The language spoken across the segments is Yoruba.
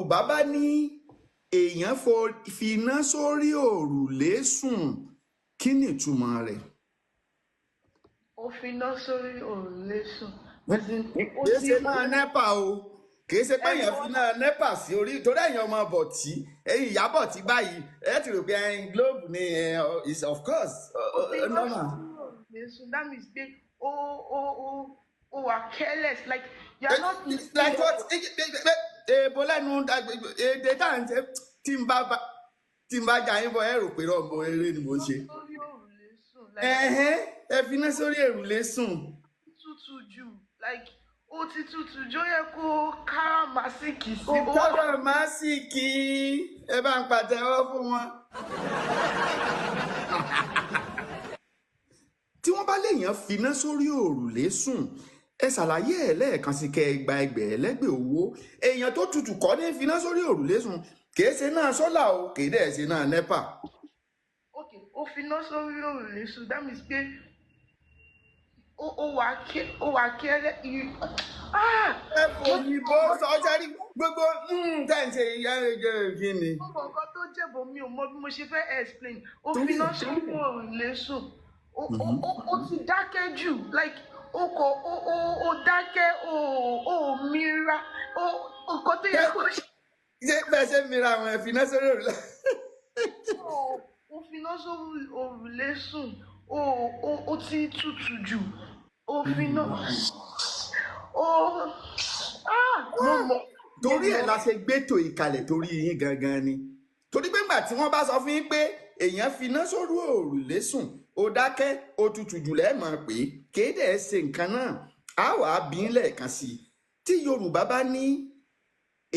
Yorùbá bá ní èèyàn fi iná sórí òrùlé sùn, kí ni ìtumọ̀ rẹ̀? Ó fi iná sórí òrùlé sùn. As in, ó Kìí ti ṣe náà NEPA o, kìí ṣe pé èèyàn ẹ̀gbọ́n fi náà NEPA sí orí, torí ẹ̀yin ọmọ bọ̀tí, ẹ̀yin ìyá bọ̀tí báyìí, ẹ ti rò pé ẹ̀yin globe ni, is of course ó fi iná normal. sórí òrùlé sùn. That means pé ó wà careless, like you are not Like what? Èèbó lẹ́nu èdè tá à ń ṣe, tí n bá jà yín bọ̀, ẹ rò pé rọ̀mọ́ eré ni mò ń ṣe. Sórí òrùlé sùn, like Ẹ̀hẹ́n, ẹ fi iná sórí òrùlé sùn. Tútù jù, like ó ti tútù jù, ó yẹ kó káràmásìkì sí Kò ó wà. Káràmásìkì, ẹ bá ń pàtẹ́wọ́ fún wọn. Tí wọ́n bá léèyàn finá sórí òrùlé sùn, ẹ ṣàlàyé ẹ̀ lẹ́ẹ̀kan sí kẹ́ ẹ gba ẹgbẹ̀ẹ́lẹ́gbẹ̀ owó. Èèyàn tó tutù kọ́ ní finá sórí òrùlé sùn, kìí ṣe náà sólà o, kìí dẹ̀ ṣe náà NEPA. Ok, ó finá sórí òrùlé sùn, that means pé ó wà careless you Ẹ fòyìnbó sọ sẹ́rí gbogbo tẹ́ ń ṣe ìyá ẹ kí ni. Mo mọ nǹkan tó jẹ̀bọ̀, mi ò mọ bí mo ṣe fẹ́ explain. Ó Torí finá ẹ̀ sórí òrùlé sùn, ó ti dákẹ́ jù, like ó kọ ó dákẹ́, ó mira, ó nǹkan tó yẹ kó ṣe. Ṣé bẹ́ẹ̀ ṣe ń mira àwọn ẹ finá sórí òrùlé. Ó finá sórí òrùlé sùn, ó ti tutù jù, ó finá ó mo mọ. Torí ẹ̀ la ṣe gbétò ìkàlẹ̀ torí yín gangan ni, torí pé ńgbà tí wọ́n bá sọ fún yín pé èèyàn finá sórí òrùlé sùn, ó dákẹ́, ó tutù jù lẹ́ẹ̀mọ̀ pé kéde ẹ̀ ṣe nǹkan náà, á wà á bí lẹ́ẹ̀kan sí i. Tí Yorùbá bá ní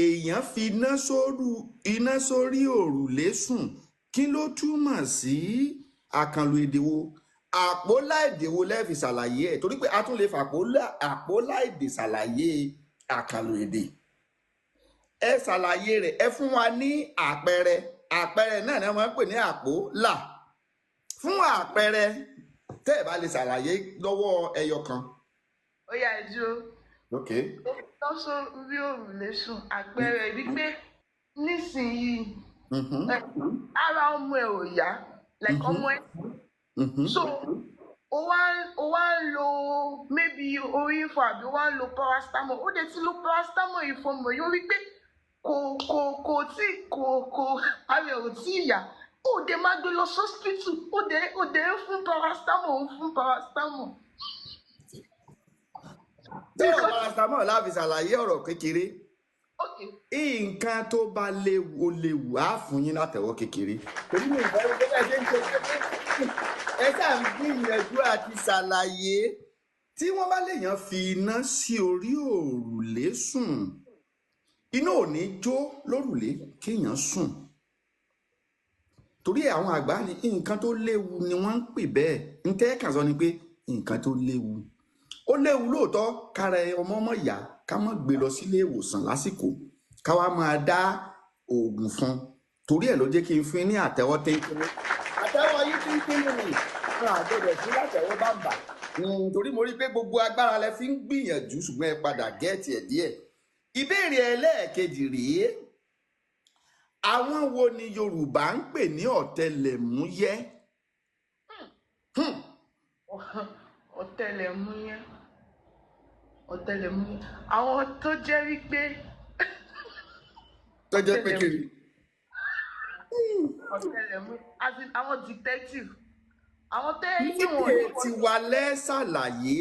èèyàn finá sórí òrùlé sùn, kí ló túmọ̀ sí? Àkànlò èdè wo, àpólá èdè wo lẹ́ẹ̀ fi ṣàlàyé ẹ̀? Torí pé a tún lè fàpólá àpólá èdè ṣàlàyé àkànlò èdè. Ẹ ṣàlàyé rẹ̀, ẹ fún wa ní àpẹẹrẹ. Àpẹẹrẹ náà ni wọ́n ń pè ní àpólà. Fún àpẹẹrẹ, tẹ́ ẹ bá lè ṣàlàyé lọ́wọ́ ẹyọ kan. Ó yá, ẹ dúró. Ok. Ó finá sórí òrùlé sùn, àpẹẹrẹ wípé nísìnyìí ara ọmọ ẹ ò yá, like ọmọ ẹ so ó wá ń lo maybe orí ń fọ́ àbí ó wá ń lo paracetamol, ó dẹ̀ ti lo paracetamol yìí fún ọmọ yìí, ó rí pé kò tí kò ara ẹ̀ ò tí ì yá, ó dẹ̀ máa gbé lọ sọ́spítù, ó dẹ̀ ń fún paracetamol, ń fún paracetamol. Tọ́rọ̀ Because paracetamol láfi ṣàlàyé ọ̀rọ̀ kékeré. Ok. Nǹkan tó bá léwu, ó léwu, á fún yín látẹ̀wọ́ kékeré, torí mi ìfẹ́ wípé bẹ́ẹ̀ ṣe ń ṣe, ẹ ṣáà ń gbìyànjú àti ṣàlàyé. Tí wọ́n bá léèyàn fi iná sí orí òrùlé sùn, iná ò ní jó lórùlé kéèyàn sùn, torí àwọn àgbà ní nǹkan tó léwu ni wọ́n ń pè bẹ́ẹ̀. Ń tẹ́ kàn sọ ni pé nǹkan tó léwu, ó léwu lóòótọ́, kára ọmọ ọmọ ìyá, ká má gbé lọ sílé ìwòsàn lásìkò, ká wá máa dá oògùn fún un. Torí ẹ̀ ló jẹ́ kí n fún yín ní àtẹ́wọ́ téńténí. Àtẹ́wọ́ yín téńténí ni wọn àgbọ́dọ̀ sí látẹ̀wọ́ bàbà, torí mo rí i pé gbogbo agbára lẹ fi ń gbìyànjú, ṣùgbọ́n ẹ padà gẹ́ẹ̀tì ẹ̀ díẹ̀. Ìbéèrè ẹlẹ́ẹ̀kejì rèé: àwọn wo ni Yorùbá ń pè ní ọ̀tẹlẹ̀múyẹ́? Ọ̀tẹlẹ̀múyẹ́, ọ̀tẹlẹ̀múyẹ́, àwọn tó jẹ́ wípé Tó jẹ́ pé ọ̀tẹlẹ̀múyẹ́ kiri ọ̀tẹlẹ̀múyẹ́, as in àwọn detective, àwọn tẹ́ tí wọn ò Nídìí ní tiwa lẹ́ ṣàlàyé,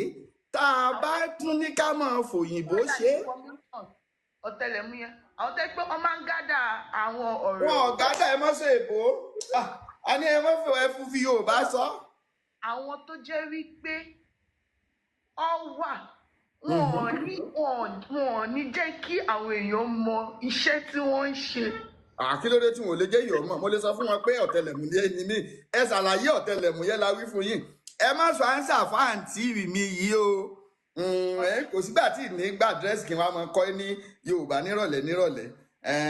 tá a bá tún ní ká máa fòyìnbó gather ṣe é. Information, ọ̀tẹlẹ̀múyẹ́, àwọn tẹ́ pé wọ́n máa ń gather àwọn ọ̀rọ̀. Wọn ọ̀gá dà, ẹ mọ́ ṣe èbó. Ah, a ní ẹ mọ́ fẹ́ ẹ fún fi Yorùbá sọ. Àwọn tó jẹ́ wípé ọ wà, wọn ò ní jẹ́ kí àwọn èèyàn mọ iṣẹ́ tí wọ́n ń ṣe. Àkílódé tí wọn ò lè jẹ́ yọ̀ mọ̀? Mo lè sọ fún wọn pé ọ̀tẹlẹ̀múyẹ́ ni mí. Ẹ ṣàlàyé ọ̀tẹlẹ̀múyẹ́ la wí fún yín. Ẹ má sọ ánsà fáǹtì mi yìí o. Ẹ kò sígbà tí ní gbà dírẹ́sì kí wọ́n á máa kọ́ ní Yorùbá nírọ̀lẹ́ nírọ̀lẹ́,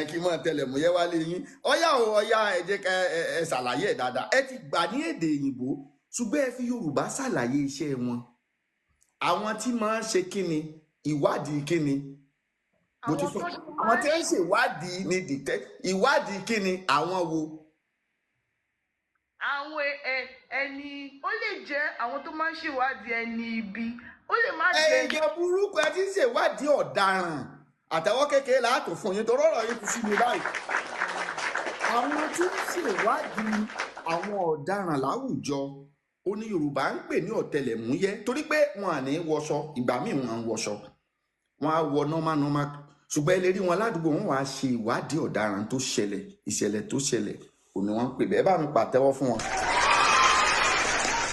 kí wọ́n tẹlẹ̀múyẹ́ wálé yín. Ọ̀yá o, ọ̀yá, ẹ jẹ́ ká ẹ ṣàlàyé ẹ̀ dáadáa. Ẹ ti gbà ní èdè òyìnbó, ṣùgbọ́n ẹ fi Yorùbá ṣàlàyé iṣẹ́ wọn. Àwọn tí máa ń ṣe kíni? Ìwádìí kíni? Mo ti Àwọn sọ tó ṣe àwọn máa tí ń ń ṣèwádìí ni detect ìwádìí kí ni àwọn wo? Àwọn ẹni, ó lè jẹ́ àwọn tó máa ń ṣèwádìí ẹni ibi, ó lè má jẹ́. Èèyàn burúkú ẹ ti ń ṣèwádìí ọ̀daràn. Àtẹwọ́ kékeré láàtò fún yín torí ọ̀rọ̀ yín ti sú mi báyìí. Àwọn tí ń ṣèwádìí àwọn ọ̀daràn láwùjọ ó ní Yorùbá ń pè ní ọ̀tẹlẹ̀múyẹ́, torí pé wọn à ní wọṣọ. Ìgbà míì wọn à ń wọṣọ, wọn á wọ normal normal, ṣùgbọ́n ẹ lè rí wọn ládùúgbò, wọn wàá ṣe ìwádìí ọ̀daràn tó ṣẹlẹ̀, ìṣẹ̀lẹ̀ tó ṣẹlẹ̀ ò ní wọ́n ń pè bẹ́ẹ̀. Bá mi pàtẹ́wọ́ fún wọn.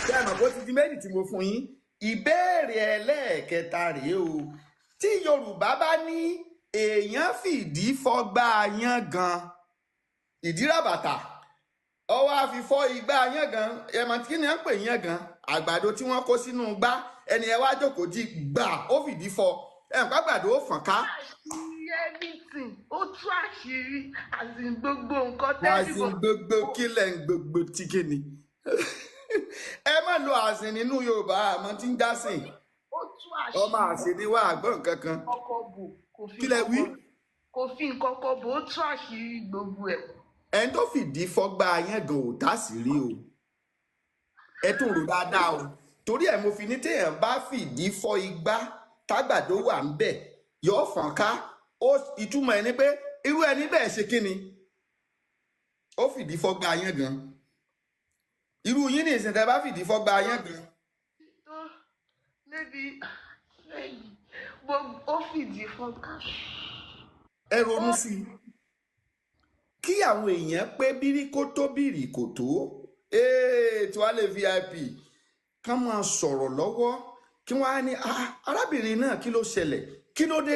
Ṣé ẹ mọ̀ bó ti di méjì tí mo fún yín? Ìbéèrè ẹlẹ́ẹ̀kẹta rèé o. Tí Yorùbá bá ní èèyàn fìdí fọ́gbá yán gan, ìdí ràbàtà ọwọ́ á fi fọ́ igbá yán gan. Ẹ mọ̀ kí ni wọ́n ń pè yán gan? Àgbàdo tí wọ́n kó sínú gbá, ẹni ẹ wá jókòó jí gbà, ó fìdí fọ́ ẹ nǹkan, àgbàdo ó fọ̀n ká. Àṣírí everything, ó tú àṣírí, as in gbogbo nǹkan As in tẹ́lifọ̀. gbogbo kílẹ̀ ń gbogbo tí kí ni ẹ má lo as in nínú Yorùbá, àmọ́ tí ń já sìn. Ó tú Ọmọ àṣírí. Àṣírí wà àgbọ̀n kankan. Ọkọ̀ bò kò fi Kílẹ̀ wí? nǹkan kò fi nǹkan kan bò, ó tú àṣírí gbogbo ẹ̀. Ẹni tó fìdí fọ́gbá yẹn gan ò tásìrí o. Ẹ tún rò dáadáa o, torí ẹ mo fi ní téèyàn bá fìdí fọ́ igbá tágbàdo wà ń bẹ̀ yóò fọ́n ká. Ó ìtumọ̀ ẹ ni pé irú ẹni bẹ́ẹ̀ ṣe kí ni? Ó fìdí fọ́gbá yẹn gan. Irú yín ní ìsìn tẹ́ bá fìdí fọ́gbá yẹn gan. Tó maybe gbogbo ó fìdí fọ́nká. Ẹ ronú sí i kí àwọn èèyàn pé bíríkótó bíríkòtó tí wàá lè VIP kán máa sọ̀rọ̀ lọ́wọ́, kí wọ́n á ní, "Ah, arábìnrin náà, kí ló ṣẹlẹ̀? Kí ló dé?"